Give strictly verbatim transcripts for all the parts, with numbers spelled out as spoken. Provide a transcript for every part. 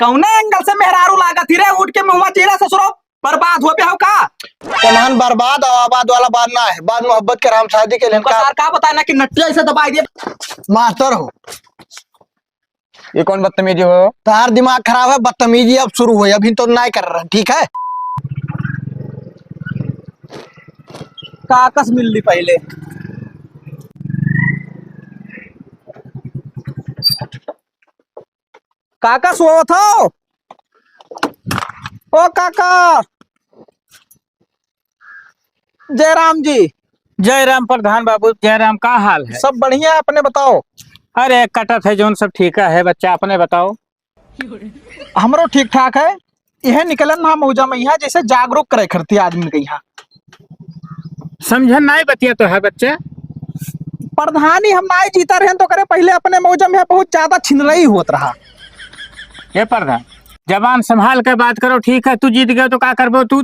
कौने एंगल से मेहरारू लागत ही रे, उठ के मुंहवा चीरे ससुरो, बर्बाद हो गया हो का? कमान बर्बाद और आबाद वाला बात ना है, बात मोहब्बत के राम शादी के लिए तुमका का सार का बताए ना कि नटिया इसे दबाई दे। मास्टर हो। ये कौन बदतमीजी हो? तार दिमाग खराब है, बदतमीजी अब शुरू हुई, अभी तो ना कर रहा, ठीक है? काकस मिल ली पहले। काका सोवत हो? ओ काका, जय राम जी। जय राम प्रधान बाबू, जय राम, का हाल है? सब बढ़िया, अपने बताओ। अरे कटत है जौन, सब ठीक है बच्चा, अपने बताओ। हमरो ठीक ठाक है। यह निकलन ना मौजा में यहाँ जैसे जागरूक करे खरती आदमी के यहाँ। समझन नाई बतिया तो है बच्चा। प्रधानी हम नाई जीता रहन तो करे पहले अपने मौजा में बहुत ज्यादा छिनरई होत रहा। हे प्रधान, जबान संभाल के बात करो, ठीक है? तू जीत गयो तो का करबो तू?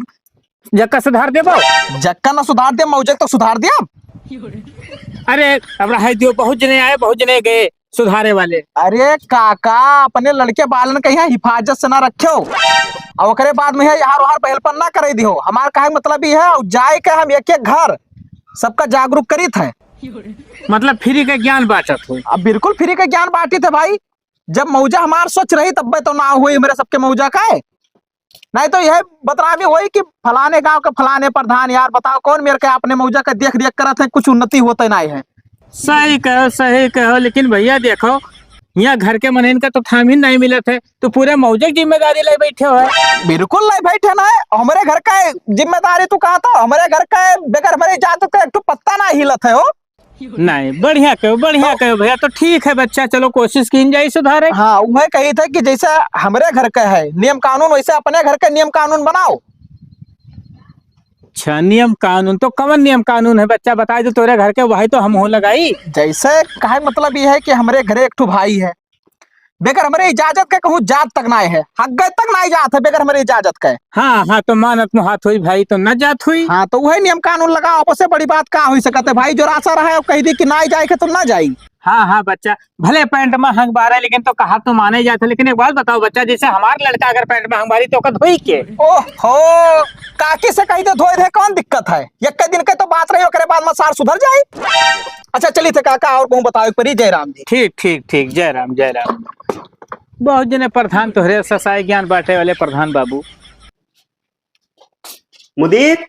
जक्का सुधार देबो? जक्का ना सुधार दे, मौजक तो सुधार दिया। अरे, अब रहे दियो, बहुत जने आए, बहुत जने गए सुधारे वाले। अरे काका, अपने लड़के बालन के यहाँ हिफाजत से ना रखो, और ओकरे बाद में है यार वहार बहलपन ना करे दियो। हमार कहे मतलब ये है, और जाए के हम एक एक घर सबका जागरूक करीत है। मतलब फ्री के ज्ञान बांटत हो? अब बिल्कुल फ्री के ज्ञान बांटित है भाई। जब मौजा हमार सोच रही तब तो ना हुई मेरे सबके मौजा का है। नहीं तो यह बतनामी होई कि फलाने गांव के फलाने प्रधान, यार बताओ कौन मेरे के अपने मौजा के देख रेख करत है, कुछ उन्नति होते नहीं है। सही कहो, सही कहो, लेकिन भैया देखो, यहाँ घर के मनइन का तो थाम ही नहीं मिलत है, तो पूरे मौजे की जिम्मेदारी ले बैठे हो। बिल्कुल ले बैठे ना है, हमरे घर का जिम्मेदारी तू कहा था, हमरे घर का बगैर हमरे इजाजत के एक ठो पत्ता ना हिलत है हो। नहीं, बढ़िया कहो, बढ़िया तो कहो भैया। तो ठीक है बच्चा, चलो कोशिश कीन जाई सुधारे। हाँ, वह कही थे कि जैसे हमरे घर का है नियम कानून, वैसे अपने घर का नियम कानून बनाओ। अच्छा, नियम कानून तो कवन नियम कानून है बच्चा, बताई दो, तोरे घर के वही तो हम हो लगाई। जैसे कहे मतलब ये है कि हमरे घरे एक ठो भाई है, बेगर हमरे इजाजत के कहूँ जात तक ना है, हग्गे तक ना जात है बेगर हमरे इजाजत के। हाँ, हाँ, तो मानत मुहात हुई भाई, तो न जात हुई। हाँ, तो वही नियम कानून लगाओ, आपसे बड़ी बात का हुई सकत है भाई? जो रासा रहा है, कह दी कि ना जाए के तो ना जाई। हाँ, हाँ, बच्चा, भले पैंट में हंग बारे, लेकिन तो कहा तो माने जात है। लेकिन एक बात बताओ बच्चा, जैसे हमार लड़का अगर पैंट में हंग बारी तो ओकर धोई के? ओहो, काकी से कही दे धोए दे, कौन दिक्कत है? एक दिन के तो बात रही, ओकरे बाद में सार सुधर जाई। अच्छा, चली थे काका, और कहूँ बतावे के परी। जय राम जी। ठीक, ठीक, ठीक, जय राम, जय राम। बहुत जने प्रधान तोहरे ससाय ज्ञान बांटे वाले प्रधान बाबू। मुदीर,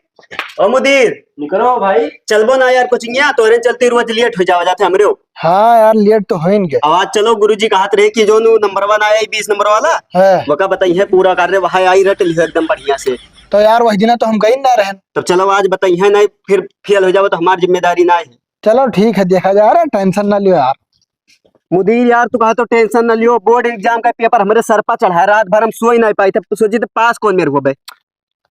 ओ मुदीर। निकरो भाई। चलबो ना यार कोचिंगिया, तोहरे चलते रोज लेट हो जावा जाते हमरे हो। हाँ यार, लेट तो होइन गए। अब आज चलो, गुरुजी कहत रहे कि जो नु नंबर वन आया है, बीस नंबर वाला, हाँ। वका बताई है पूरा कर रहे, वहाँ आई रट लियो एकदम बढ़िया से। तो यार, वही दिना तो हम गई ना रहन। तब चलो, आज बताई है, नहीं फिर फेल हो जाओ तो हमारी जिम्मेदारी ना है। चलो ठीक है, देखा जा रहा, टेंशन ना लियो यार। मुदीर यार, तू कहा तो टेंशन ना लियो, बोर्ड एग्जाम का पेपर हमरे सर पर चढ़ा है, रात भर हम सोई नहीं पाई थे, सोची थे पास कौन मेरे को बे।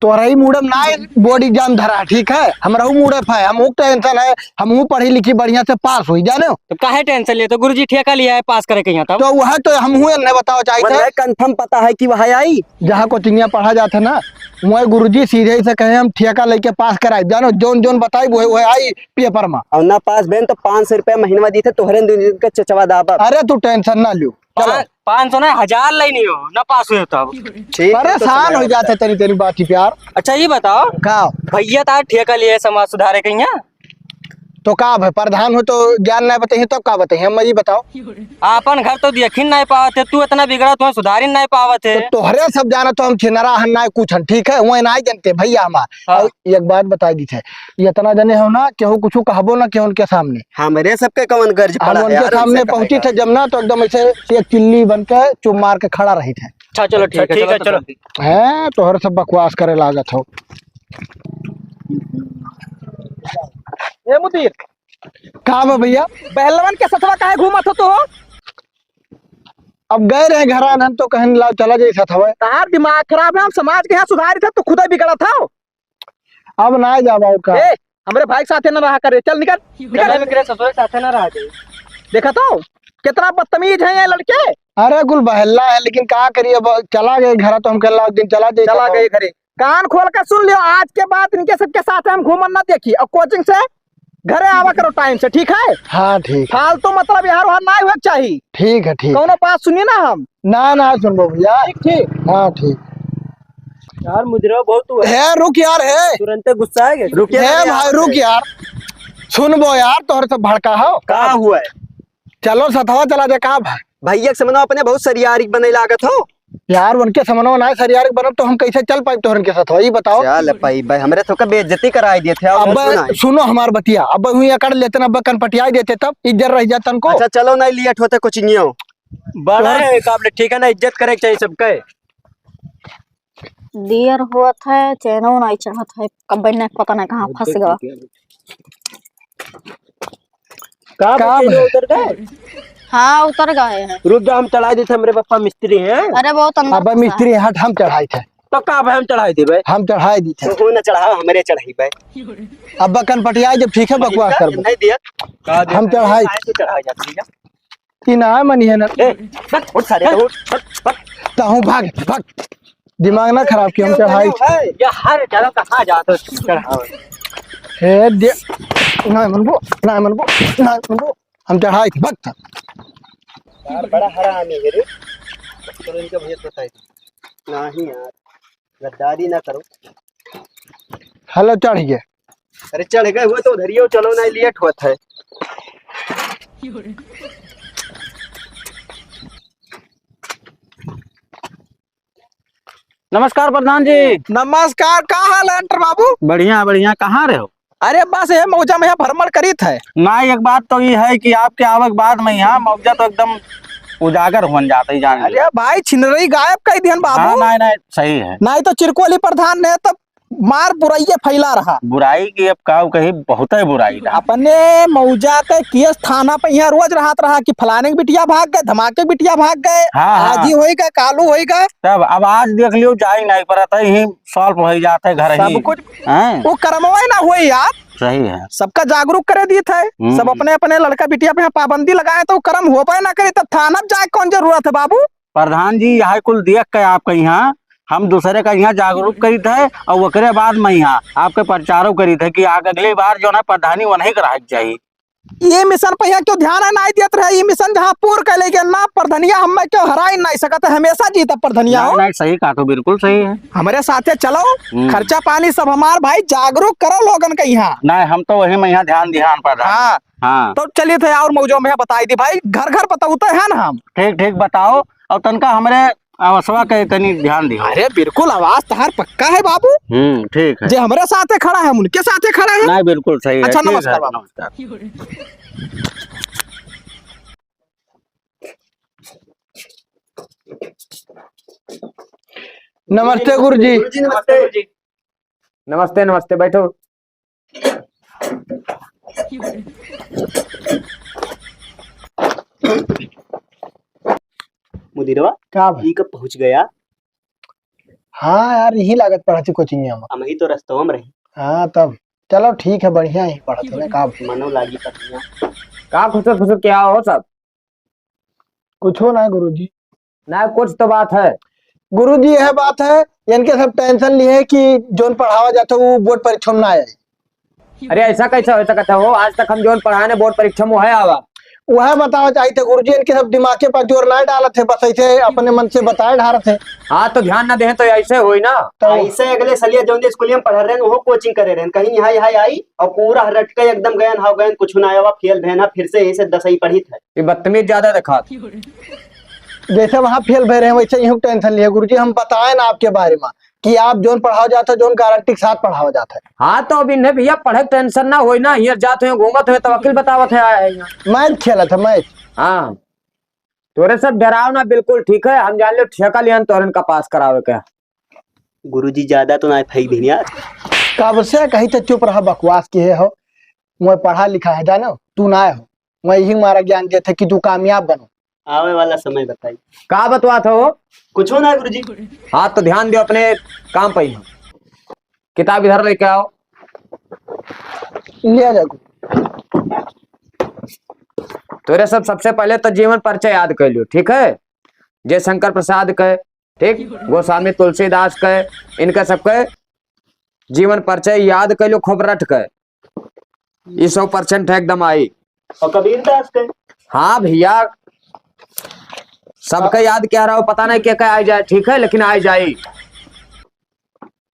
तोहरा ही मूडम ना है, बोर्ड एग्जाम धरा, ठीक है, हमरा हूँ मूडम है, हम हूँ टेंशन है, हम हूँ पढ़ी लिखी बढ़िया से पास हुई, जाने हो? तो काहे टेंशन लिए? तो गुरुजी ठेका लिया है पास करे के यहाँ तब। तो वह तो हम हूँ नहीं बताओ चाहिए वो थे। नहीं, कंफर्म पता है कि वह आई। जहाँ कोचिंगिया पढ़ा जात है ना, वही गुरुजी सीधे से कहे हम ठेका लेके पास कराई, जानो, जोन जोन बताई वही वही आई पेपर में। और ना पास बेन तो पाँच सौ रुपया महीनवा दी थे, तोहरे दिन दिन के चचवा दाबा। अरे तू टेंशन ना लियो, चलो। पाँच, पाँच सौ ना, हजार ले नहीं हो, ना पास हुए तब। ठीक है, तो परेशान समय हो जाता है तेरी, तेरी बात ही प्यार। अच्छा, ये बताओ का? भैया तार ठेका लिए समाज सुधारे के यहाँ। तो का भाई, प्रधान हो तो ज्ञान नहीं बताइए, तो का बताइए, हम ये बताओ। आपन घर तो देखिन नहीं पावत है, तू इतना बिगड़ा, तू सुधारिन नहीं पावत है। तो तोहरे सब जाना तो हम छिनरा हन, ना कुछ हन, ठीक है, वही ना जनते भैया हमार। हाँ। और एक बात बता दी थे, इतना जने हो ना, केहू कुछ कहबो ना केहू उनके सामने। हमरे सबके कौन गर्ज हम पड़ा है उनके यार, सामने उनसे पहुंची कहेगा। थे जब ना, तो एकदम ऐसे एक चिल्ली बन के चुप मार के खड़ा रही थे। अच्छा, चलो, ठीक है, ठीक चलो, है, तो चलो। चलो। हैं, तोहरे सब बकवास करे लागत हो। ए मुदीर, का बा भैया? बहलवन के सथवा काहे घूमत हो तू हो? अब गए रहे घर आनन तो कहन लाओ चला जाई सथवा। तार दिमाग खराब है, हम समाज के यहाँ सुधारी थे, तू खुदा बिगड़त हो। अब ना जाबा और का? ए, हमरे भाई के साथे ना रहा करे, चल निकल, निकल। चला बिगड़े ससुर के साथे ना रहा करे। देखा तो, कितना बदतमीज है ये लड़के। अरे गुल बहल्ला है, लेकिन का करिए, अब चला गए घर तो हम कहला एक दिन चला जाई चला सथवा। गए घरे। कान खोल के सुन लियो, आज के बाद इनके सबके साथ हम घूमन ना देखी। और कोचिंग से घरे आवा करो टाइम से, ठीक है? हाँ, ठीक है। फालतू मतलब यार वहाँ ना हुए के चाही। ठीक है, ठीक है। कौनो बात सुनिए ना हम। ना, ना सुनबो भैया। ठीक, ठीक। हाँ, ठीक। यार मुजरवा बहुत हुआ है। हे, रुक यार, हे। तुरंते गुस्सा आ गया। रुक यार, हे भाई, रुक यार। सुनबो यार, तोहरे सब भड़का हो। का हुआ है? चलो सथवा चला दे, का भाई? भैया के समनवा अपने बहुत सरियारिक बने लागत हो। यार, उनके समनवा ना सरियारिक बनब तो हम कैसे चल पाइब तोहरन के साथ, वही बताओ। चल पाइब भाई, हमरे तो का बेइज्जती कराई देत है, और अब सुनाई। सुनो हमार बतिया, अब हुई अकड़ लेते ना, अब कनपटियाई देते तब इज्जत रह जात तनको। अच्छा चलो, नहीं लेट होते कोचिंगियो। बड़ा तोहर है काबिल, ठीक है ना, इज्जत करे के चाहिए सबके। देर होत है, चैनो नहीं चढ़त है, कब ने पता नहीं कहाँ फंस गवा। का का बच्चे बे? लोग उतर गए? हाँ, उतर गए हैं। रुक जा, हम चढ़ाई देते, हमरे पप्पा मिस्त्री हैं। अरे, बहुत अंदर अब फंसा है। मिस्त्री हट, हम चढ़ाई थे। तो का भाई, हम चढ़ाई देबे? हम चढ़ाई दी थे। तो ना चढ़ाओ, हमरे चढ़ाई बे। अब कनपटियाई जब ठीक है, बकवास कर। नहीं दिया। का दे? हम चढ़ाई। आए तो चढ़ाई जाती है। ई ना मनी है ना। ए, बक, उठ सारे, उठ, बक, बक। ताहू भाग, भाग। दिमाग ना खराब किया, हम चढ़ाई। ये हर जगह कहाँ जात हो चढ़ावे? हे दे, ना मनबो, ना मनबो, ना मनबो। हम चढ़ाई थे, भाग था। यार, बड़ा हरामी है रे। चलो, इनका भैया बताई दो। नहीं यार, गद्दारी ना करो। हेलो, चढ़ गए। अरे चढ़ गए हुए तो उधरियो चलो, नहीं लेट होत है। नमस्कार प्रधान जी। नमस्कार, का हाल है अंटर बाबू? बढ़िया, बढ़िया। कहाँ रहे हो? अरे बस ये मौजा में यहाँ भ्रमण करीत है। ना, एक बात तो ये है कि आपके आवक बाद में यहाँ मौजा तो एकदम उजागर होन जाता ही जान लो। अरे भाई, छिनरई गायब कई दिहन बाबू। हाँ, नहीं, नहीं, सही है। नहीं तो चिरकोली प्रधान ने तब मार बुराइये फैला रहा। बुराई की अब का कही, बहुत ही बुराई रहा। अपने मौजा के केस थाना पे यहाँ रोज रहत रहा कि फलाने के बिटिया भाग गए, धमाके के बिटिया भाग गए, हाँ, हाँ। आज ही होई गए, कालू होई गए। तब अब आज देख लियो, जाई नहीं परत है, यही सॉल्व हो जात है घर ही। सब कुछ हैं? वो कर्मवा ना हुए यार। सही है। सबका जागरूक करे दी थे, हम्म। सब अपने अपने लड़का बिटिया पे यहाँ पाबंदी लगाए तो वो कर्म होबे ना करे, तब थाना पे जाए कौन जरूरत है बाबू? प्रधान जी, यह कुल देख के आपके यहाँ हम दूसरे का यहाँ जागरूक करीत है और ओकरे बाद में यहाँ आपके प्रचारो करीत है कि आग-, अगली बार जो ना प्रधानी वहीं के रहे के चाहिए। ये मिशन पे यहाँ क्यों ध्यान है, नहीं देत रहे। ये मिशन जहाँ पूर कर ले गया ना, प्रधनिया हमें क्यों हरा ही नहीं सकत है, हमेशा जीता प्रधनिया नहीं, हो। नहीं, सही कहा तो बिल्कुल सही है। हमारे साथे चलो, हम्म। खर्चा पानी सब हमार भाई, जागरूक करो लोगन के यहाँ। नहीं, हम तो वही में यहाँ ध्यान दिया प्रधान। हाँ। हाँ। तो चलिए थे और मौजों में बताई दी भाई, घर घर बताऊ तो है ना हम। ठीक, ठीक, बताओ। और तनका हमरे आवासवा के तनी ध्यान दिहो। अरे बिल्कुल, आवास तहार पक्का है बाबू। हम्म, ठीक है। जे हमरे साथे खड़ा है, हम उनके साथे खड़ा है। नहीं, बिल्कुल सही है। अच्छा, ठीक नमस्कार है, बाबू। नमस्कार। नमस्ते गुरुजी। गुरुजी, नमस्ते। नमस्ते, नमस्ते, बैठो। मुदिरवा, का भाई? ई कब पहुँच गया? हाँ यार, यही लागत पढ़त ही कोचिंग में। हम ही तो रस्तवा में रही। हाँ, तब चलो ठीक है, बढ़िया ही पढ़त है ना, का भाई? मनो लागी पढ़िया। का खुसर फुसर क्या हो सब? कुछ हो ना गुरुजी। ना, कुछ तो बात है। गुरुजी, यह बात है, इनके सब टेंशन लिए कि जोन पढ़ावा जाता वो बोर्ड परीक्षा में ना आए। अरे, ऐसा कैसे हो सकता हो? आज तक हम जोन पढ़ाने बोर्ड परीक्षा में है आवा। वह बतावा चाहिए थे गुरुजी, इनके सब दिमाग के पास जोर ना डालत है, बस ऐसे अपने मन से बताए ढारत है। हाँ, तो ध्यान ना दें तो ऐसे होई ना। तो ऐसे अगले सलिया जौन स्कूलिया में पढ़ रहे हैं, वो कोचिंग करे रहे हैं, कहीं यहाँ, यहाँ आई और पूरा रट के एकदम गयन, हाँ गयन, कुछ ना आवा, फेल भेना, फिर से यही से दसई पढ़ी थे। ये बदतमीज ज्यादा दिखात। जैसे वहाँ फेल भय रहे, वैसे यहू टेंशन लिए। गुरुजी, हम बताए ना आपके बारे में कि आप जोन पढ़ावा जाता है, जोन गारंटी के साथ पढ़ावा जाता है। हाँ, तो अब इन्हें भैया पढ़े टेंशन ना होई ना, हियर जात हुए, घूमत हुए, तो वकील बतावत है, आया है यहाँ। मैच खेलत है, मैच। हाँ, तोरे सब डराव ना, बिल्कुल ठीक है, हम जान लो ठेका लियन तोरन का पास करावे के। गुरुजी, ज्यादा तो ना फेंक देनी यार। कब से कही थे चुप रहा, बकवास किहे हो। मैं पढ़ा लिखा है जानो, तू ना हो। मैं यही मारा ज्ञान देते कि तू कामयाब बनो। आवे वाला समय बताई। का बतवात हो? कुछो ना गुरुजी। हाँ, तो ध्यान दियो अपने काम पे ही। किताब इधर लेके आओ। ले आ जाओ। तोरे सब सबसे पहले तो जीवन परिचय याद कर लियो, ठीक है? जयशंकर प्रसाद के, ठीक, गोस्वामी तुलसीदास के, इनका सबके जीवन परिचय याद कर लियो खूब रट के। ई सौ percent है एकदम आई। और कबीर दास के? हाँ भैया, सबका याद क्या रहा हो, पता नहीं क्या क्या आ जाए, ठीक है, लेकिन आ जाए।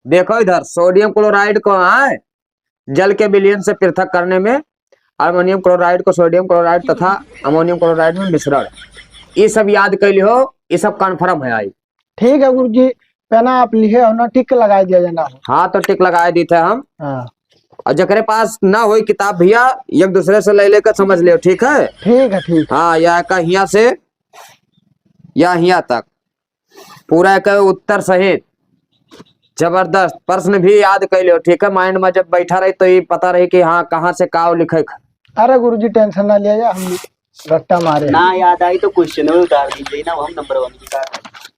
देखो इधर, सोडियम क्लोराइड को, हाँ, जल के विलयन से पृथक करने में अमोनियम क्लोराइड को सोडियम क्लोराइड तथा अमोनियम क्लोराइड में मिश्रण, ये सब याद कैली हो, ये सब confirm है आई। ठीक है गुरुजी, पेना आप लिखे हो ना, टिक लगाए दिया जाना हो। हाँ, तो टिक लगाए दी थे हम। हाँ। और जकरे पास ना होई किताब भैया, एक दूसरे से ले लेकर समझ लियो, ठीक है? ठीक है, ठीक। हाँ, या का हिया से या हिया तक, पूरा एक उत्तर सहित। जबरदस्त प्रश्न भी याद कर लियो, ठीक है? Mind में जब बैठा रही तो ये पता रही कि हाँ, कहाँ से का लिखे। अरे गुरुजी, tension ना लिया जा, हम रट्टा मारे। ना याद आई तो question में उतार दीजिए ना, हम number one की का।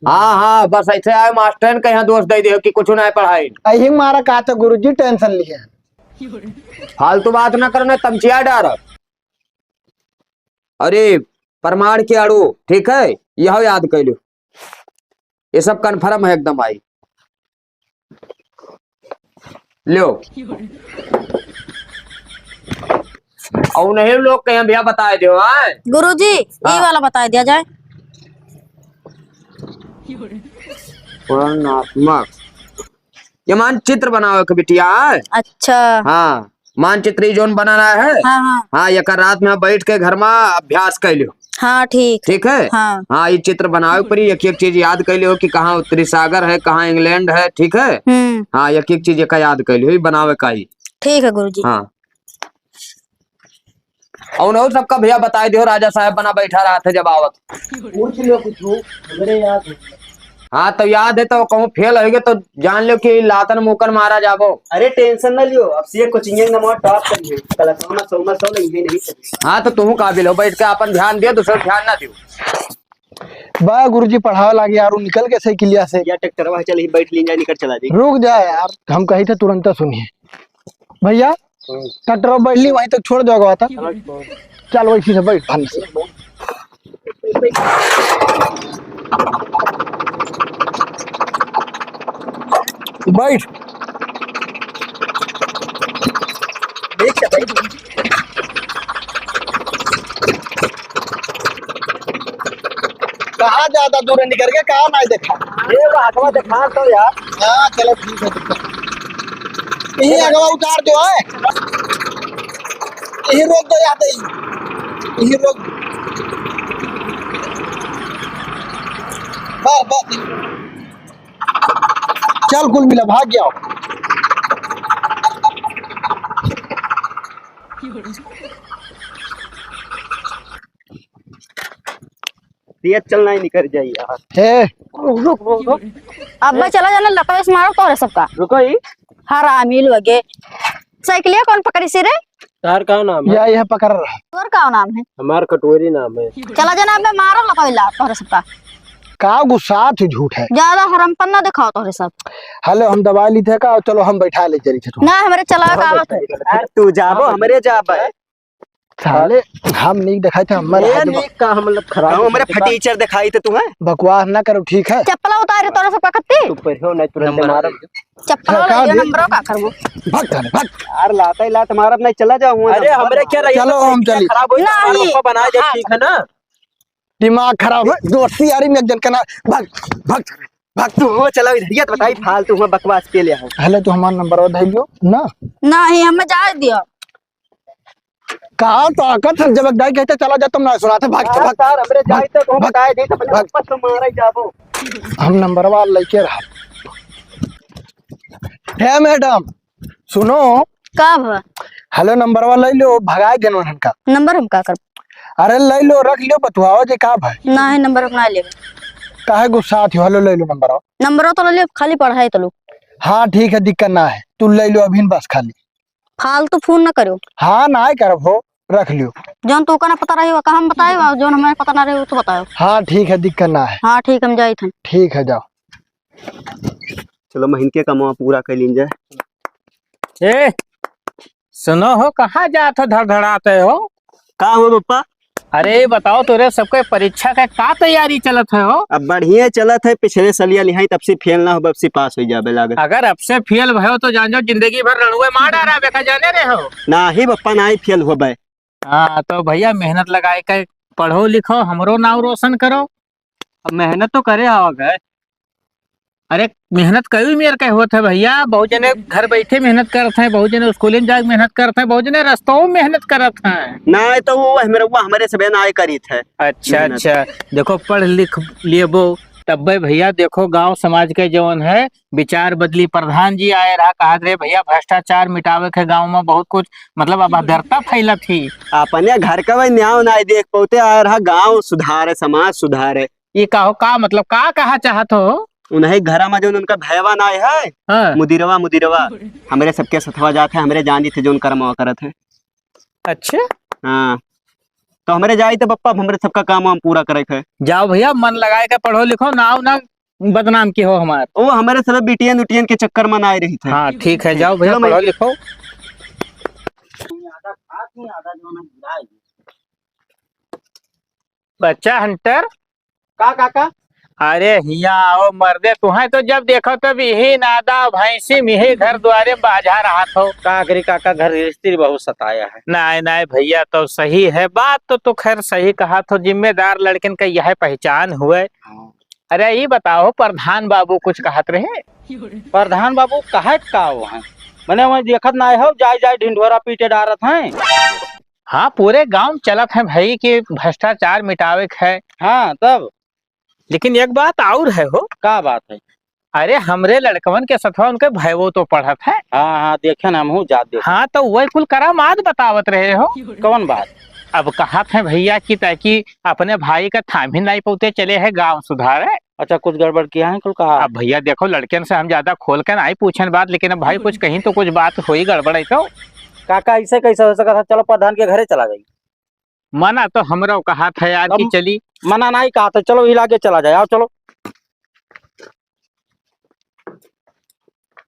हाँ, हाँ, बस ऐसे आए मास्टर के यहाँ दोष दे दियो कि कुछ ना पढ़ाई। यही मारा कहा था गुरुजी, tension लिए। फालतू बात ना करना, तमचिया डार। अरे, परमाणु के अणु, ठीक है, यह याद कर लो। ये सब confirm है एकदम आई। लो। और नहीं लोग कहीं भैया बताए दो, हाँ? गुरुजी, ये हाँ। वाला बताए दिया जाए। वर्णनात्मक। ये मानचित्र बनावे के बिटिया है। अच्छा। हाँ, मानचित्र ई जोन बनाना है। हाँ, हाँ। हाँ, एक रात में बैठ के घर में अभ्यास कर लियो। हाँ, ठीक। ठीक है? हाँ। हाँ, ये चित्र बनावे के पड़ी, एक एक चीज याद कर लियो कि कहाँ उत्तरी सागर है, कहाँ इंग्लैंड है, ठीक है? हम्म। हाँ, एक एक चीज का याद कर लियो, ये बनावे का ही। ठीक है गुरुजी। हाँ। और, और सबका भैया बताए दियो, राजा साहब बना बैठा रहा था जब आवत। पूछ लियो कुछ, हमरे याद है। हाँ, तो याद है तो कहूँ फेल होइगे तो जान लो कि लातन मुकन मारा जाबो। अरे tension ना लियो, अब से कोचिंग नंबर top कर लियो, कल सौ में सौ में सौ नहीं है, नहीं सके। हाँ, तो तुहू काबिल हो, बैठ के अपन ध्यान दियो, दूसरे ध्यान ना दियो। बा गुरुजी पढ़ावे लागे यार, उ निकल के साइकिलिया से। या ट्रैक्टरवा चल ही बैठ लीन जाए, निकल चला जाए। रुक जा यार, हम कही थे तुरंत सुनिए भैया। हम्म। ट्रैक्टरवा बैठ ली, वहीं तक छोड़ दो अगवा तक। चल वैसी से बैठ भान से। बैठ। कहाँ ज्यादा दूर निकल के कहाँ नहीं देखा? ये वो हथवा देखा तो यार। हाँ, चलो ठीक है, ठीक है। यही अगवा उतार दो, है? यही रोक दो, यहाँ पे ही। यही रोक दो। बस, बस। चल, कुल मिला, भाग जाओ। तेज चलना ही निकल जाई यार। हे। रुक, रुक, रुक, रुक। अब्बा चला जाना, लतवा से मारो तोरे सबका। रुको ही। हरामी लोगे। साइकिलिया कौन पकड़ी सी रे? तार का नाम है? या यह पकड़ रहा। तोर का नाम है? हमार कटोरी नाम है। चला जाना, अब्बा मारो लतवा ला तोरे सबका। का गुस्सा थे, झूठ है। ज्यादा हरमपन ना दिखाओ तोरे सब। हेलो, हम दवाई ली थे का? चलो हम बैठा ले चली थे तू। ना, हमरे चला का आवत है। यार तू जाबो, हमरे जाबे। साले, हम नीक देखाई थे, हमर ए, हाथ नीक का हम लोग खराब हम हमरे देखाई थे। फटीचर देखाई थे तुम्हें। बकवास ना करो, ठीक है? चप्पला उतारे तोरा सब कत्ती। तू पढ़ो नहीं, तुरंत नंबर मारो। चप्पला का ले, दे? नंबरों का करबो? भाग साले, भाग। यार, लाता ही लात मारब नहीं, चला जाओ, हुआ अरे, ना। हमरे क्या रही चलो, है, हम क्या चली। खराब होई, नहीं। हमारा पप्पा बना दे, हाँ। ठीक है ना? दिमाग खराब है, दोस्ती यारी में एक जन के ना, भाग, भाग, भाग। तू हो, चला इधर, ये तो बताई, फालतू हुआ बकवास के लिए है। हेलो, तू हमारा नंबर और दे दियो ना। नहीं, हमें जाए दियो। का ताकत है, जब एक दाई कहते चला जा, तुम ना सुनाते, भाग, हाँ, भाग, सर, हमरे भाग, जाए तो तुम भाग, बताए दे, तो भाग। वापस तो मारा ही जाबो। हम नंबरवा लेके रहा। हे मैडम, सुनो। का भा? हेलो, नंबरवा ले लो, भगाए देनो हन का। नंबर हम का करब? अरे ले लो, रख लियो, बतुआओ जे का भाई। ना है, नंबर हम ना लेब। काहे गुस्सा आती हो? हेलो, ले लो नंबरवा। नंबरवा तो ले लेब, खाली पढ़ाई तो लो। हाँ, ठीक है, दिक्कत ना है, तू ले लो अभी बस खाली। फालतू फोन न करो। हाँ, ना करब हो, रख लियो। जौन तू का ना पता रही, वो का हम बताए, और जौन हमें पता ना रही, वो तो बताओ। हाँ, ठीक है, दिक्कत ना है। हाँ, ठीक, हम जाइत हन। ठीक है, जाओ। चलो, महीन के कमवा पूरा कर लीन जाए। ए, सुनो हो, कहाँ जात हो, धड़धड़ाते हो? का हुआ पप्पा? अरे बताओ, तोरे सबके परीक्षा का का तैयारी चलत है हो? अब बढ़िया चलत है, पिछले सलिया लिहाई तब से फेल ना हो, अब से पास हो जाबे लागत। अगर अब से फेल भयो तो जान जाओ जिंदगी भर रणुए मार डारा बेका जाने रहे हो। ना ही बप्पा, ना ही फेल होबे। हाँ तो भैया मेहनत लगाए के पढ़ो लिखो, हमरो नाव रोशन करो। अब मेहनत तो करे आवा गए। अरे मेहनत कई मेर के होत है भैया, बहुत जने घर बैठे मेहनत करत हैं, बहुत जने स्कूल में जाके मेहनत करत हैं, बहुत जने रस्तों में मेहनत करत हैं। ना तो वो हमारे, वो हमारे सबे ना आए करीत है। अच्छा मेहनत। अच्छा, देखो पढ़ लिख लेबो तब्बे भैया, देखो गांव समाज के जवन है विचार बदली। प्रधान जी आए रहा, कहत रहे भैया भ्रष्टाचार मिटावे के गांव में बहुत कुछ, मतलब अभद्रता फैलत ही। अपने घर का भाई न्याय ना देख पाते, आए रहा गांव सुधारे, समाज सुधारे। ये का हो, का मतलब, का कहा चाहत हो? उन्हें घरा में जौन उनका भयवा ना है, हाँ। मुदिरवा, मुदिरवा, हमरे सबके सथवा जात है, हमरे जानी थे जौन कर्मवा करत है। अच्छा। हाँ, तो हमरे जाई तो बप्पा, हमरे सबका काम वाम पूरा करे के है। जाओ भैया, मन लगाए के पढ़ो लिखो, नाव ना बदनाम की हो हमार। ओ, हमरे सब बिटियन उटियन के चक्कर में ना आए रही थे। हाँ, ठीक है, जाओ भैया, चलो, मैं पढ़ो लिखो। बच्चा हंटर, का काका? अरे हिया आओ मर्दे, तुहें तो जब देखो तब यही नादा भैंसी में यही घर द्वारे बाझा रहत हो। का करी काका, घर गृहस्थी बहुत सताया है। नाय नाय भैया, तो सही है बात, तो, तो खैर सही कहत हो, जिम्मेदार लड़कन का यह पहचान हुए। हाँ। अरे ई बताओ, प्रधान बाबू कुछ कहत रहे? प्रधान बाबू कहत का हो हैं? मने वहीं देखत ना हो, जाय जाय ढिंढोरा पीटे डारत हैं। हाँ, पूरे गांव में चलत है भाई कि भ्रष्टाचार मिटावे के है। हाँ, तब? लेकिन एक बात और है हो। का बात है? अरे, हमरे लड़कवन के सथवा उनके भयवो तो पढ़त है। हाँ, हाँ, देखे ना, हमहू जात देखे। हाँ, तो वही कुल करामात बतावत रहे हो। कौन बात? अब कहत है भैया कि ताकि अपने भाई का थामी नहीं पौते चले है गांव सुधारे। अच्छा, कुछ गड़बड़ किया है कुल कहा? अब भैया देखो, लड़कन से हम ज्यादा खोल के नहीं पूछन बात, लेकिन अब भाई कुछ कहीं तो कुछ बात होई गड़बड़ है तो। काका, ऐसे कैसे हो सकता है? चलो प्रधान के घरे चला जाई। मना तो हमरो कहा था यार कि अब चली। मना नहीं कहा था, चलो इलाके चला जाए, आओ चलो।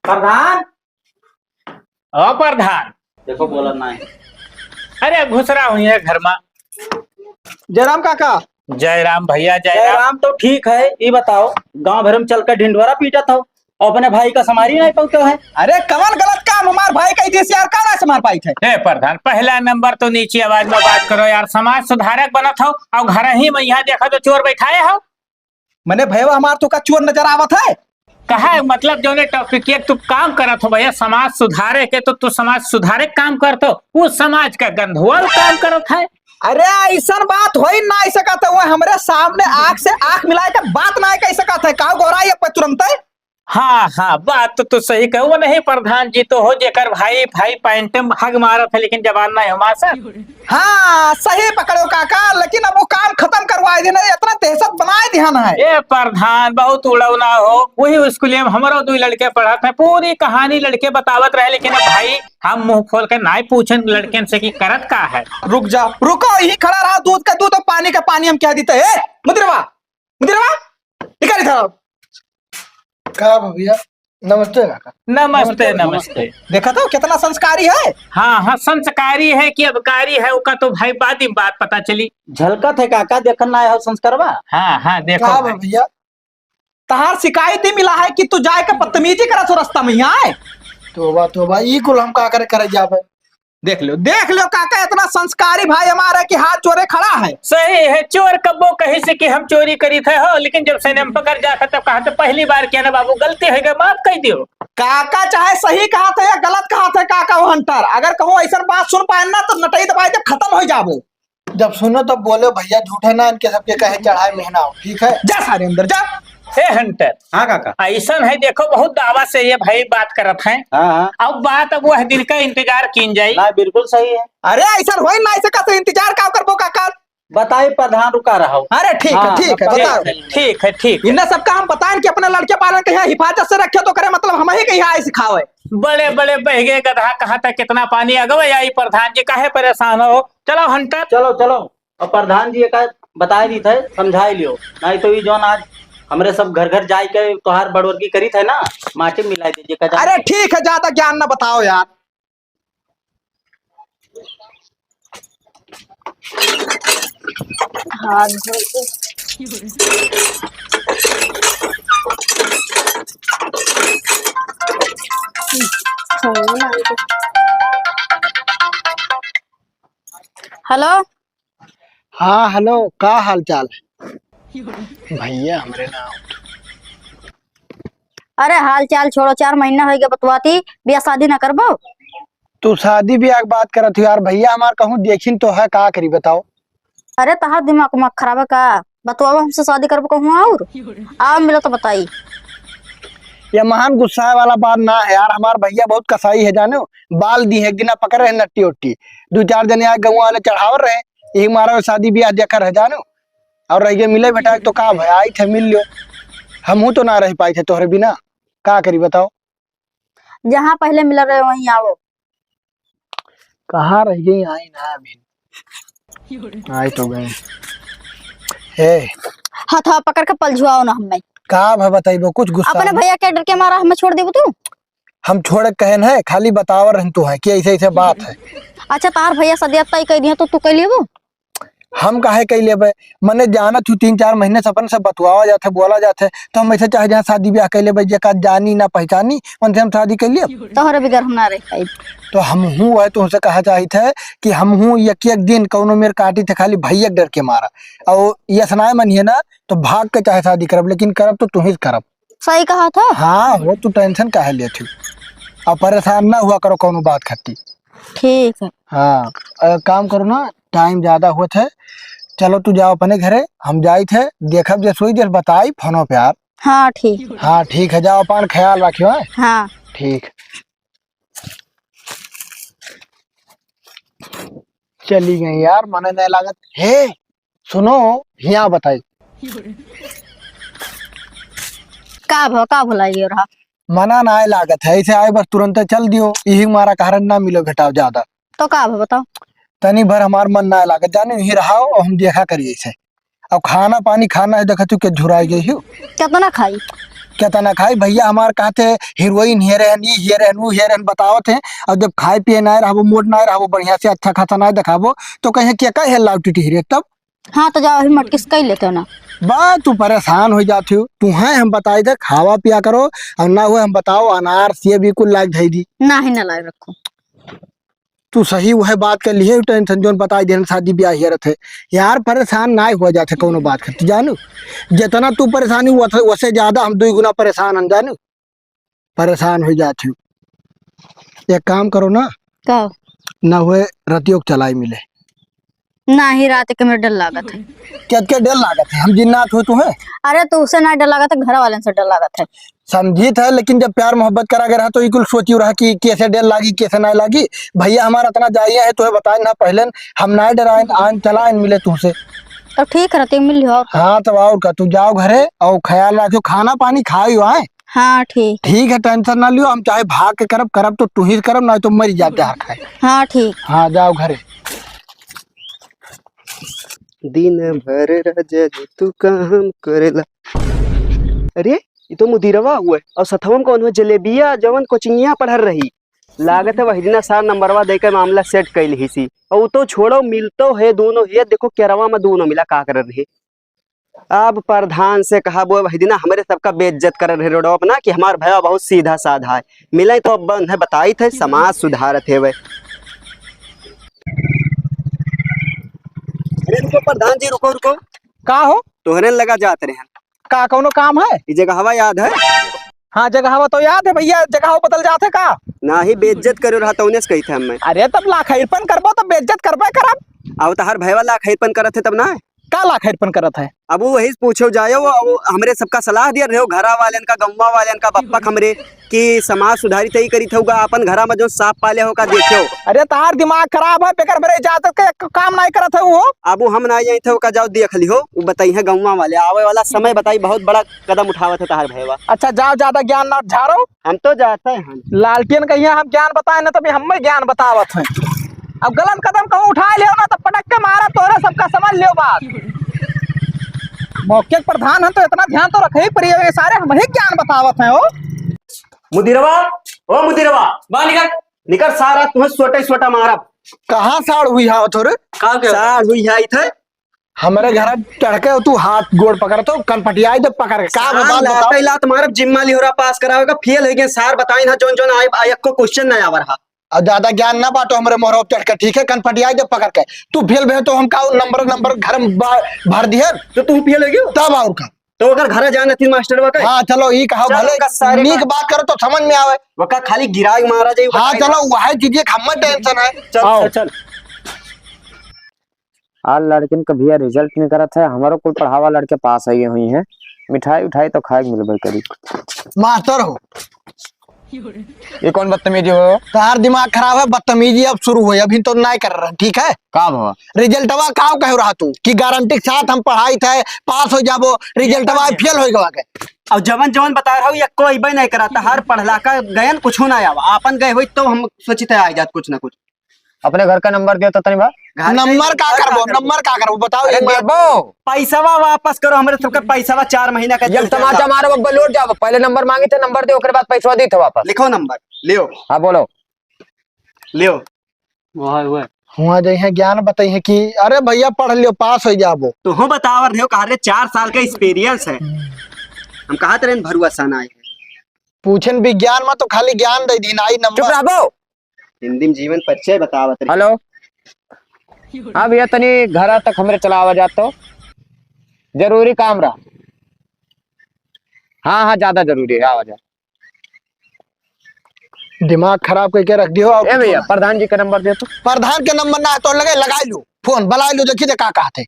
प्रधान। ओ प्रधान। देखो बोला नहीं। अरे घुसरा हुई है घर में। जयराम काका। जयराम भैया, जयराम। जयराम तो ठीक है, ये बताओ गांव भर में चल कर ढिंढोरा पीटत हो, और अपने भाई का संभारी नहीं पाते है। अरे कवन गलत काम हमार भाई कई दिस यार, का ना संभार पाई थे? ए प्रधान, पहला नंबर तो नीची आवाज में बात करो यार, समाज सुधारक बनत हो और घर ही में यहाँ देखो तो चोर बैठाए हो। मने भैया हमार तो का चोर नजर आवत है? कहा है, मतलब जौने टॉपिक के तू काम करत हो भैया, समाज सुधारे के, तो तू समाज सुधारे के काम करत हो, वो समाज का गंधवाल काम करत है। अरे ऐसन बात हो ही ना सकत है, वो हमरे सामने आंख से आंख मिलाए के बात ना कह सकत है, का गौराई पे तुरंत है? हाँ, हाँ, बात तो तू सही कहू। वो नहीं प्रधान जी तो हो, जेकर भाई, भाई पैंट में हग मारत है, लेकिन जबान नहीं हमार सर। हाँ, सही पकड़ो काका, लेकिन अब वो काम खत्म करवाए देना, इतना दहशत बनाए दिहन है। ए प्रधान, बहुत उड़ौना हो। वही स्कूल में हमरो दो लड़के पढ़त हैं, पूरी कहानी लड़के बतावत रहे, लेकिन अब भाई हम मुंह खोल के नाई पूछन लड़कन से कि करत का है। रुक जा, रुको, यही खड़ा रहा, दूध का दूध और पानी का पानी हम कह देते हैं। मुदिरवा, मुदिरवा, निकल इधर। का भैया? नमस्ते काका। नमस्ते, नमस्ते। देखा तो कितना संस्कारी है। हाँ, हाँ, संस्कारी है कि अबकारी है, ओका तो भाई बाद में बात पता चली। झलकत है काका, देखन ना आए हो संस्कारवा। हाँ, हाँ, देखो का भाई। भैया? तहार शिकायत ही मिला है कि तू जाए के बदतमीजी करत हो रास्ता में यहाँ आए। तोबा, तोबा, ई कुल हम का करे, करे जाबे? देख लो, देख लो काका, इतना संस्कारी भाई हमारा है कि हाथ जोड़े खड़ा है। सही है, चोर कब्बो कही से कि हम चोरी करी थे हो, लेकिन जब सैने में पकड़ जाता तब कहा तो पहली बार किया ना बाबू, गलती हो गई, माफ कर दियो। काका चाहे सही कहा थे या गलत कहा थे काका वो हंटर, अगर कहूँ ऐसा बात सुन पाए ना तो नटई दबाई जब खत्म हो जाबो। जब सुनो तब बोलो भैया, झूठे ना इनके सबके कहे चढ़ाए मेहना हो, ठीक है? जा सारे अंदर जा। हे हंटर। हाँ काका। ऐसन है, देखो, बहुत दावा से ये भाई बात करत हैं। हाँ, हाँ। अब बात अब वह दिन का इंतजार कीन जाई। ना, बिल्कुल सही है। अरे, ऐसन होई ना, ऐसे का से इंतजार का करबो काका? बताई प्रधान, रुका रहो। अरे, ठीक है, हाँ, ठीक है, बताओ। ठीक है, ठीक है। इन्हें सबका हम बताएं कि अपने लड़के पालन के यहाँ हिफाजत से रखे तो करे, मतलब हम ही कहीं आए सिखावे। बड़े, बड़े बहगे गधा कहा था कितना पानी अगवे आई, प्रधान जी काहे परेशान हो? चलो हंटर। चलो, चलो। और प्रधान जी का बताए दी थे, समझाए लियो, नहीं तो ये जौन आज हमरे सब घर घर जाए के तोहार बड़वर्गी करी थे ना, माटी में मिला दीजिए, का जाने अरे ठीक है, ज्यादा ज्ञान ना बताओ यार। हाथ धो के। हेलो। हाँ, हेलो, का हाल चाल है? भैया हमरे ना। अरे हाल चाल छोड़ो, चार महीना होइ गया बतवाती, बियाह शादी ना करबो? तू शादी बियाह के बात करत हो यार, भैया हमार कहूँ देखिन तो है, का करी बताओ? अरे तहार दिमाग उमाग खराब है का? बतवाओ, हमसे शादी करबो कहूँ और? आओ मिलो तो बताई। ये महान गुस्सा वाला बात ना है यार, हमार भैया बहुत कसाई है जानो, बाल दी है, एक दिना पकड़े है नट्टी उट्टी, दो चार जने आए गाँव वाले चढ़ावर रहे, यही मारा शादी बियाह जकर है जानो, और रह गए मिले बेटा तो का भाई आई थे मिल लियो, हमहू तो ना रह पाई थे तोहरे बिना, का करी बताओ? जहाँ पहले मिला रहे वहीं आओ। कहाँ रह गई? आई ना अभी। आई तो गए। हे। हथवा पकड़ के पलझुआओ ना हमें। का भा बताइबो, कुछ गुस्सा अपने ना। भैया के डर के मारा हमें छोड़ देबू तू? हम छोड़े कहन है, खाली बतावर रहन तू है कि ऐसे ऐसे बात है। अच्छा, तार भैया सदिया तय कह दिया तो तू कह लेबू? हम काहे कह लेबे? मने जानत हूँ, तीन चार महीने से अपन से बतुआवा जात है, बोला जात है, तो हम ऐसे चाहे जहाँ शादी ब्याह कह लेबे, जेका जानी ना पहचानी, उनसे हम शादी कह लेब। तोहरे बगैर हम ना रह पाइब। तो हम हूँ वह तुमसे कहा चाहित है कि हम हूँ एक एक दिन कौनो मेर काटी थे, खाली भैया के डर के मारा। और ये सुनाए मनिए ना, तो भाग के चाहे शादी करब, लेकिन करब तो तुही से करब। सही कहा था। हाँ, वो तू tension काहे लेत हूँ? अब परेशान ना हुआ करो कौनो बात खातिर। ठीक है। हाँ, अ, काम करो ना, time ज्यादा होत है। चलो, तू जाओ अपने घरे, हम जाइत है, देखब जे सोई जे बताई फोनो पे यार। हाँ, ठीक। हाँ, ठीक है, जाओ, अपन ख्याल रखियो, हैं? हाँ। ठीक। चली गई यार, मने नहीं लागत। हे, सुनो, हिया बताई। का भो, का भुलाई गयो रहा? मना नाय लागत है, ऐसे आए बस तुरंत चल दियो, यही मारा कारण ना मिलो भेटाओ ज्यादा। तो का भो बताओ? तनी भर हमार मन नाय लागत, जाने यहीं रहाओ और हम देखा करिए इसे। अब खाना पानी खाना है, देखा तू के झुराई गई हो। कितना खाई? कितना खाई? भैया हमार कहते हीरोइन हेरे हन, ई हेरे हन, ऊ हेरे हन बतावत हैं। और जब खाए पिए नाय रहबो, मूड नाय रहबो, बढ़िया से अच्छा खासा नाय देखाबो, तो कहीं के का हेला उठी रे तब? हाँ, तो जाओ, अभी मटकिस कई लेते हो ना। बा, तू परेशान हो जाती हो। तू है, हम बताई दे, खावा पिया करो, और ना हुए हम बताओ, अनार, सेब, ई कुल लाग धई दी। ना ही ना लाग रखो। तू सही वह बात कर लिहे, tension जोन बताई देन, शादी ब्याह हेरत है। यार, परेशान ना हुआ जाते कौनो बात खातिर, जानू। जितना तू परेशान हो, वसे, वसे ज्यादा हम दुई गुना परेशान हन, जानू। परेशान हो जात हूँ। एक काम करो ना। का? ना हुए रतियों के चलाई मिले। ना ही रात के में डर लागत है। क्या, क्या डर लागत है? हम जिन्नात हो तू है? अरे तो उसे ना डर लागत है, घर वाले से डर लागत है। समझित है, लेकिन जब प्यार मोहब्बत करा गया रहा तो ई कुल सोची रहा कि कैसे डर लागी, कैसे ना लागी। भैया हमारा इतना जाइए है, तुहे बताए ना पहले, हम ना डराए, आन चला आन मिले तुमसे। तो ठीक है, रतियों मिल लियो। हाँ, तब और का, तू जाओ घरे और ख्याल रखियो, खाना पानी खाइयो आए। हाँ, ठीक। ठीक है, tension ना लियो, हम चाहे भाग के करब, करब तो तू ही करब, ना तो मर जाते हैं खाए। हाँ, ठीक। हाँ, जाओ घरे। दिन भर राजा जी तू काम करेला। अरे, ये तो मुदिरवा हुआ है। और सथवा में कौन हुआ? जलेबिया, जवन कोचिंगिया पढ़ल रही। लागत है वही दिना सार नंबरवा दे के मामला set कैल ही सी। और वो तो छोड़ो, मिलतो है दोनों। ये देखो, केरवा में दोनों मिला का कर रहे। अब प्रधान से कहा, वो वही दिना हमरे सबका बेइज्जत कर रहे रोडवा पर ना, कि हमार भैया बहुत सीधा साधा है। मिले तो अब है, बताई थे, समाज सुधारत है वह। अरे रुको प्रधान जी, रुको, रुको। का हो? तोहरे लगा जात रहे हैं। का कौनो काम है? ई जगहवा याद है? हाँ, जगहवा तो याद है भैया, जगह बदल जात है का? नाही, बेइज्जत करो रहा तौने से कही थे हमें। अरे तब लाखैरपन करबो तो बेइज्जत करबे करब। अब तहार भैया लाखैरपन करत है तब ना। का लाखैरपन करत है? अब वो वही पूछो जायो, वो, वो हमरे सबका सलाह दिया रहे हो, घरा वालेन का, गौवा वालेन का, बप्पा हमरे, कि समाज सुधारी तई करी थउगा, अपन घरा में जो सांप पाले हो का देखो। अरे तार दिमाग खराब है, बेकर बरे इजाजत के एक काम नाई करत है वो। अब वो हम ना जाई थे, ओका जाओ देख ली हो, वो बताई है गौवा वाले, आवे वाला समय बताई, बहुत बड़ा कदम उठावत है तार भैया। अच्छा जाओ, ज्यादा ज्ञान ना झारो। हम तो जाते हैं। लालटेन कहिया हम ज्ञान बताए ना, तभी हमें ज्ञान बतावत हैं। अब गलत कदम कहूँ उठा लियो ना, तो पटक के मारा तोरे, सबका समझ लियो बात। मौके के प्रधान है तो इतना ध्यान तो रखे ही पड़ी, ये सारे हम ही ज्ञान बतावत हैं। ओ मुदिरवा, ओ मुदिरवा, बाहर निकल। निकल सारा, तुम्हें सोटे सोटा मारब। कहाँ साढ़ हुई हा थोरे? का के? साढ़ हुई हा इथे। हमरे घर चढ़ के तू हाथ गोड़ पकड़त हो, कनपटियाई दे पकड़ के। का साढ़ बात बताओ? लाते लात मारब, जिम्मा लिहोरा पास करावेगा, फेल होइ गए सार, बताइन हा जौन जौन आए, आए, एको question ना आवर हा। अब ज्यादा ज्ञान ना बाटो हमरे मोहरा पे चढ़ के, ठीक है? कनपटियाई दे पकड़ के। तू फेल भे तो हम का नंबर, नंबर घर में बा-, भर दिहन। तो तू फेल होइ गयो? तब और का? तो अगर घर जान रहती मास्टर बा के? हाँ, चलो, ई कहा चलो, भले का सारे नीक का बात करो तो समझ में आवे। वका खाली गिराई मारा जाई, हाँ, बताई चलो, ना। वही चीज एक हमें tension है। चल, आओ। चल, चल। आज लड़किन का भैया result निकलत है, हमारो कुल पढ़ावा लड़के पास आए हुई हैं, मिठाई उठाई तो खाए के मिलबे करी। मास्टर हो, ये कौन बदतमीजी हो? तार दिमाग खराब है, बदतमीजी अब शुरू हुई, अभी तो नहीं कर रहा, ठीक है? का भवा? रिजल्टवा काव कहे रहा तू कि गारंटी के साथ हम पढ़ाई थे, पास हो जाबो, रिजल्टवा फेल हो गवा के। अब जवन जवन बता रहा हूँ, ये कोई भी नहीं कराता, हर पढ़ला का गयन कुछ ना आवा, आपन गए हुई तो हम सोचित है आ जात कुछ ना कुछ। अपने घर का नंबर दियो तो तनी बा। घर का नंबर का नंबर का करबो? करबो? नंबर का करबो? बताओ अरे एक बार। देबो। पैसवा वापस करो, हमरे सबके पैसवा चार महीना का एक चल तमाचा जाता। मारो, बब्बा लौट जाओ। पहले नंबर मांगी थे, नंबर दे, ओकरे बाद पैसवा दी थे वापस। लिखो नंबर, लियो। हाँ, बोलो। लियो। वह, वह। हुआ जइहे ज्ञान बताइहे कि अरे भैया पढ़ लियो, पास हो जाबो। तो हो बतावर रहे हो, कहा रे चार साल का experience है। हम्म। हम कहा तेरे भरुआ सन आए हैं। पूछन विज्ञान में तो खाली ज्ञान दे दी, ना आई चुप नंबर। रहबो। हिंदी में जीवन परिचय बतावत रही। हेलो, हाँ भैया, तनी घर तक हमरे चला आवा जात तो, जरूरी काम रहा। हाँ, हाँ, ज्यादा जरूरी है, आवा जा। दिमाग खराब करके रख दियो। ए भैया, प्रधान जी का नंबर दे तो। प्रधान के नंबर ना है तो लगे, लगाई लो फोन, बुलाई लो, देखी दे का कहत है।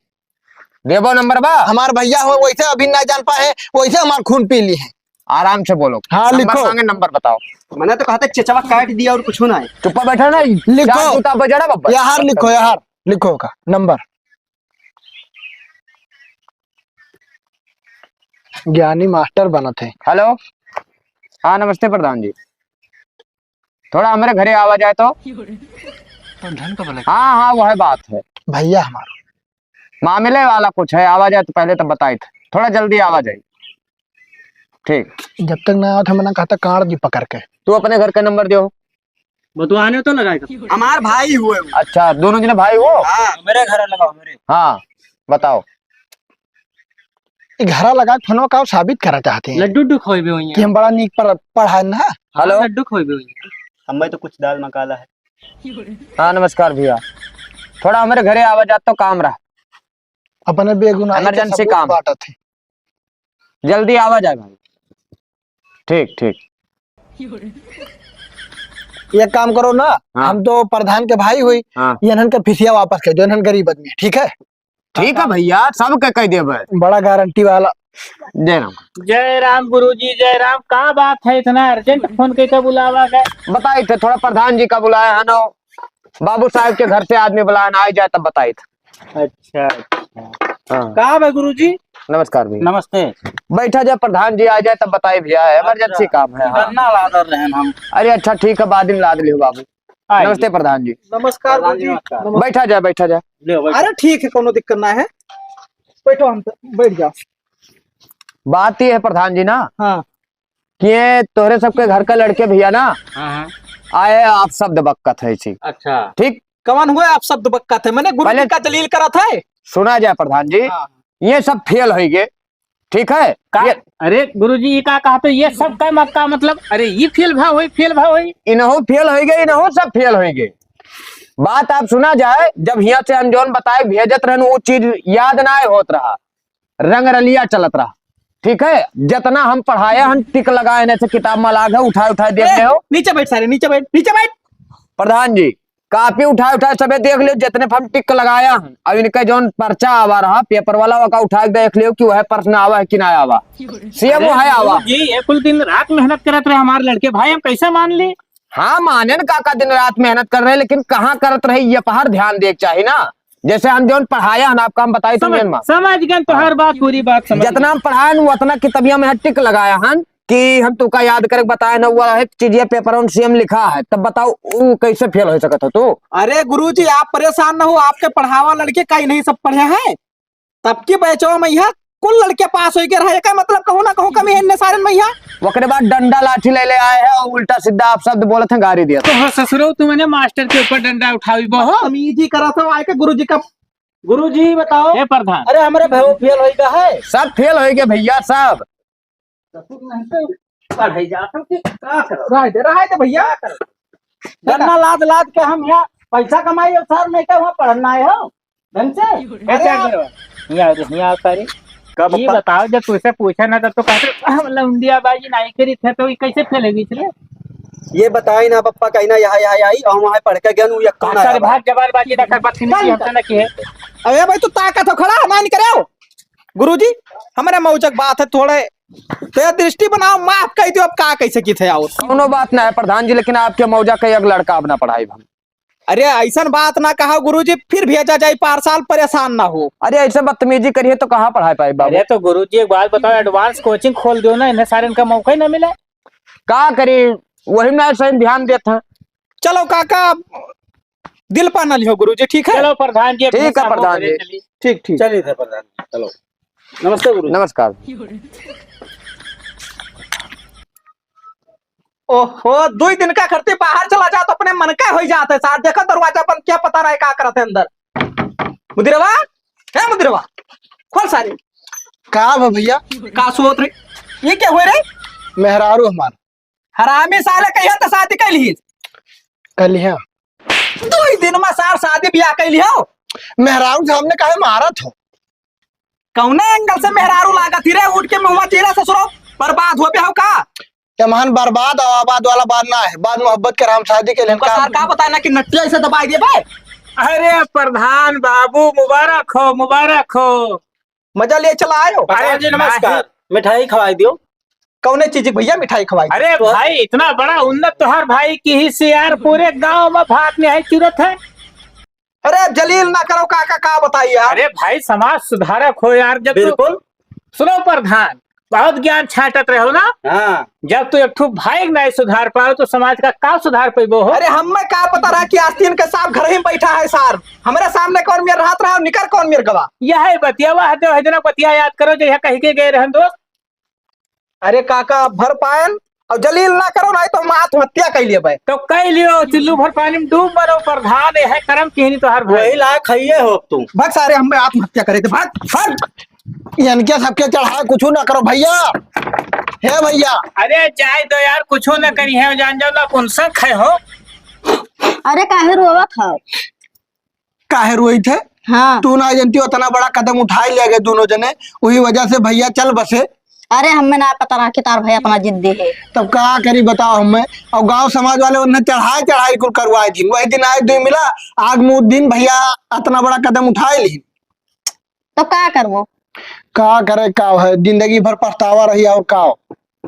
देबो नंबर बा? हमार भैया हो, वैसे अभी ना जान पाए, वैसे हमार खून पी ली है। आराम से बोलो। हाँ, नंबर लिखो। मांगे, नंबर बताओ। मैंने तो कहा था चेचवा काट दिया और कुछ ना है। चुप्पा बैठा ना, लिखो। चार जूता बजाड़ा बब्बर। यार लिखो, यार लिखो का नंबर। ज्ञानी मास्टर बनत है। हेलो, हाँ, नमस्ते प्रधान जी। थोड़ा हमरे घरे आवा जाए तो। प्रधान का बोला? हाँ, हाँ, वह बात है। भैया हमार। मामले वाला कुछ है, आवा जाए तो पहले तो बताई थे। थोड़ा जल्दी आवा जाए। ठीक। जब तक ना आवत है, मना कहता काट दी पकड़ के। तू अपने घर का नंबर दियो। बतुआने तो लगाए था। हमार भाई हुए। अच्छा, दोनों जने भाई हो? हाँ। मेरे घर लगा, मेरे। हाँ, बताओ। ई घरा लगा के फोनवा का साबित करा चाहते हैं लड्डू उड्डू खोइबे हुई कि हैं। हम बड़ा नीक पर पढ़ा ना। हेलो। हाँ, लड्डू खोइबे हुई हैं। हमें तो कुछ दाल मकाला है। हाँ, नमस्कार भैया, थोड़ा हमरे घरे आवा जात तो काम रहा। अपने बेगुनाही के emergency सबूत काम। बांटत है। जल्दी आवा जाए भाई। ठीक, ठीक। एक काम करो ना, हाँ। हम तो प्रधान के भाई हुई, हाँ। ये इन्हन के फिसिया वापस कर दो, इन्हन गरीब आदमी है, ठीक है? ठीक है भैया, सबके कह देबे। बड़ा गारंटी वाला। जय राम। जय राम गुरुजी, जय राम। का बात है, इतना urgent फोन कइके बुलावा गए? बताई थे, थोड़ा प्रधान जी का बुलाया है ना, बाबू साहब के घर से आदमी बुलाया ना, आई जाए तब बताई थे। अच्छा, अच्छा। हाँ। का बा गुरुजी? नमस्कार भैया। नमस्ते। बैठा जाए, प्रधान जी आ जाए तब बताई भैया, emergency अच्छा। काम है। हाँ। धरना लादर रहन हम। अरे अच्छा, ठीक है, बाद में लाद लियो बाबू। आइए। नमस्ते प्रधान जी। नमस्कार प्रधान जी, गुरुजी। नमस्कार। बैठा जाए, बैठा जाए। ले, बैठो। अरे ठीक है, कोनो दिक्कत ना है, बैठो, हम तो बैठ जाओ। बात ये है प्रधान जी ना, हाँ। कि ये तोहरे सबके घर का लड़के भैया ना, हाँ, हाँ। आए आप शब्द बक्कत है इसी। अच्छा। ठीक? कवन हुए आप शब्द बक्कत है? मैंने गुरु पहले जी का जलील करत है। सुना जाए प्रधान जी, हाँ। ये सब फेल होइगे, ठीक है? का? ये अरे गुरुजी, ये का कहते, ये सब का मक्का मतलब? अरे ये फेल भा होई, फेल भा होई। इनहू फेल होइगे, इनहू सब फेल होइगे। बात आप सुना जाए, जब हियां से हम जौन बताए भेजत रहन, वो चीज याद ना होत रहा, रंग रलिया चलत रहा, ठीक है? जितना हम पढ़ाया हन, टिक लगाए, ऐसे किताब में लाग है, उठाए उठाए देख ए, ले हो। नीचे बैठ सारे, नीचे बैठ, नीचे बैठ। प्रधान जी, कापी उठाए उठाए सबे देख ले, जितने पे हम टिक लगाया हन। अब इनके जौन पर्चा आवा रहा पेपर वाला, ओका उठा के देख लियो कि वह प्रश्न आवा है कि ना आवा। सीएम वो है आवा। जी, ये कुल दिन रात मेहनत करत रहे हमारे लड़के भाई, हम कैसे मान ली? हाँ, माने न काका दिन रात मेहनत कर रहे, लेकिन कहाँ करत रहे, ये पहर ध्यान देक चाही ना। जैसे हम जौन पढ़ाया हन आपका, हम बताई समझ, तुमने मा। समझ गए, तो हाँ। हर बात, पूरी बात समझ जितना गए। हम पढ़ाया हन, उतना किताबिया में टिक लगाया हन कि हम तुका याद करके बताए न, हुआ है चीजिया पेपर में सीएम लिखा है, तब बताओ वो कैसे फेल हो सकत हो तू? अरे गुरुजी, आप परेशान न हो, आपके पढ़ावा लड़के का ही नहीं सब पढ़े हैं, तब की बैचवा में यह कुल लड़के पास होइके रहे, एकर मतलब कहूँ ना कहूँ कमी है इनने सारन में यहाँ। ओकरे बाद डंडा लाठी ले ले आए हैं और उल्टा सीधा अपशब्द बोलत हैं, गारी दिया। तो हो ससुरो, तू मने मास्टर के ऊपर डंडा उठावी बहो। बदतमीजी करत हो, आए के गुरुजी का। गुरुजी बताओ। ए प्रधान। अरे हमरे भाई फेल होई गा है। सब फेल होई गे भैया, सब। ससुर नहीं तो पढ़ाई जात हो कि का करो? रहे दे, रहे दे भैया। का करो? डंडा लाद लाद के हम यहाँ पैसा कमाई और सर नहीं तो वहाँ पढ़ना है हो। ढंग से? ए, अरे चल आप रे, हियाँ आ रे, हियाँ आ सारे। का ये पप्पा? बताओ, जब तुझसे पूछा ना, तब तो कहते, "हम लौंडियाबाजी नहीं करी थे," तो ये कैसे फैलेगी इसलिए? ये बताई ना पप्पा, कहीं ना यहाँ, यहाँ आई और वहाँ पढ़ के गया, वो यक्का ना सारे आया। भाग, जबारबाजी ना कर, बदतमीजी चल, हमसे चल। ना किहे। अरे भाई, तू ताकत हो खड़ा, हमारे नहीं करे हो। गुरुजी, हमरे मौजक बात है थोड़े, तो ये दृष्टि बनाओ, माफ कह दियो, अब का कैसे की थे आओ। कौनो बात ना है प्रधान जी, लेकिन आपके मौजा का एक लड़का अब ना पढ़ाई हम। अरे, ऐसन बात ना कहा गुरुजी, फिर भेजा जाए पार साल, परेशान ना हो। अरे, ऐसे बदतमीजी करिए तो कहाँ पढ़ाई पाए बाबू? अरे, तो गुरुजी, एक बात बताओ, advance coaching खोल दो ना, इन्हें सारे इनका मौका ही ना मिले। का करी, वही ना सही ध्यान देत हैं। चलो काका, दिल पा ना लियो गुरुजी, ठीक है? चलो प्रधान जी, अपने ठीक है कामों प्रधान करे जी। चलिए। ठीक, ठीक। चलिए थे प्रधान जी, चलो। नमस्ते गुरुजी। नमस्कार। ओहो, दुई दिन का करते बाहर चला जात, अपने मन का होई जात है सार। देखो दरवाजा बंद किया, पता नहीं का करत है अंदर। मुदिरवा, हे मुदिरवा, खोल सारे। का बा भैया? का सोत रे? ये क्या होय रे? मेहरारू हमार। हरामी साले कहिया त शादी कैली? कैली है। दुई दिन में सार शादी ब्याह कैली हो? मेहरारू सामने काहे मारत हो? कौने angle से मेहरारू लागत ही रे? उठ के मुंहवा चीरा ससुरो, बर्बाद हो गया हो का? ये महान बर्बाद और आबाद वाला बात ना है, बात मोहब्बत के राम शादी के लिए तुमका का सार का बताना कि नट्टिया ऐसे दबाई दे बे? अरे प्रधान बाबू, मुबारक हो, मुबारक हो। मजा ले चला आयो। अरे प्रधान जी, नमस्कार। मिठाई खवाई दियो। कौने चीज की भैया मिठाई खवाई? अरे भाई, इतना बड़ा उन्नत तोहार भाई की ही से यार, पूरे गांव में भात नहीं है, चुरत है। अरे जलील ना करो काका, का बताई यार। अरे भाई, समाज सुधारक हो यार, जब तू बिल्कुल। सुनो प्रधान, बहुत ज्ञान छांटत रहो ना। हाँ। जब तू एक ठो भाई के नहीं सुधार पाओ तो समाज का का सुधार पैबो हो? अरे हमें का पता रहा कि आस्तीन के सांप घर ही बैठा है सार। हमारे सामने कौन मेर रहत रहा, निकर कौन मेर गवा। यह बतिया, वह दो है जना बतिया याद करो जो यह कह के गए रहन दोस्त। अरे काका, भर पायन और जलील ना करो, नहीं तो हम आत्महत्या कर लिए भाई। तो कह लियो, चुल्लू भर पानी में डूब मरो, प्रधान है करम किहनी तो हर भाई। वही लायक है ये हो तुम। भाग सारे, हम आत्महत्या करे थे, भाग, भाग। इनके सबके चढ़ाए कुछ ना करो भैया। हे भैया। अरे जाए दो यार, कुछ ना करी है, जान जाओ ना कौन सा खाए हो। अरे काहे रोवत हो? काहे रोई थे? हाँ। तू ना जनती उतना बड़ा कदम उठाए ले गए दोनों जने, वही वजह से भैया चल बसे। अरे हमें ना पता रहा कि तार भैया इतना जिद्दी है। तब का करी बताओ हमें, और गांव समाज वाले उन्हें चढ़ाए चढ़ाए कुल करवाए दिन, वही दिन आए दिन मिला, आग मुँह दिन भैया इतना बड़ा कदम उठाए ली। तो का करबो? का करे का है, जिंदगी भर पछतावा रही और का।